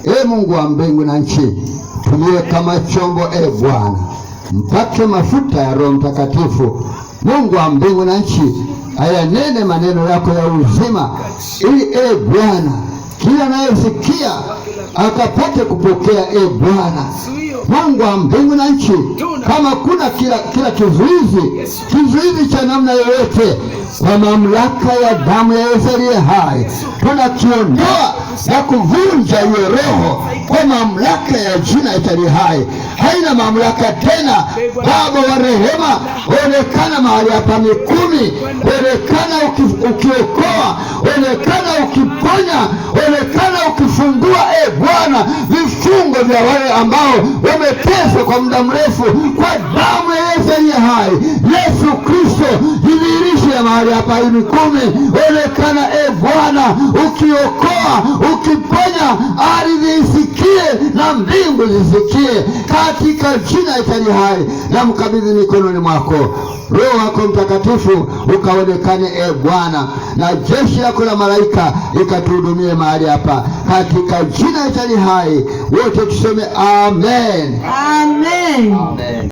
E Mungu wa mbingu na nchi, tumie kama chombo, e Bwana, mpake mafuta ya Roho Mtakatifu. Mungu wa mbingu na nchi, ayanene maneno yako ya uzima, ili e Bwana, kila anayesikia akapate kupokea. E Bwana Mungu wa mbingu na nchi, kama kuna kila kizuizi cha namna yoyote, kwa mamlaka ya damu ya Yesu aliye hai, tunakiondoa na kuvunja hiyo roho kwa mamlaka ya jina Yesu aliye hai. Haina mamlaka tena. Baba wa rehema, onekana mahali hapa Mikumi, onekana ukiokoa, onekana ukiponya, onekana ukifungua, e Bwana, vifungo vya wale ambao wameteswa kwa muda mrefu, kwa damu ya Yesu aliye hai. Yesu Kristo, jidhihirishe mahali hapa Mikumi, onekana e Bwana, ukiokoa, ukiponya, ardhi isikie na mbingu zisikie, katika jina la aliye hai na mkabidhi mikononi mwako. Roho wako Mtakatifu ukaonekane e Bwana, na jeshi lako la malaika ikatuhudumie mahali hapa, katika jina la aliye hai. Wote tuseme amen. Amen. Amen.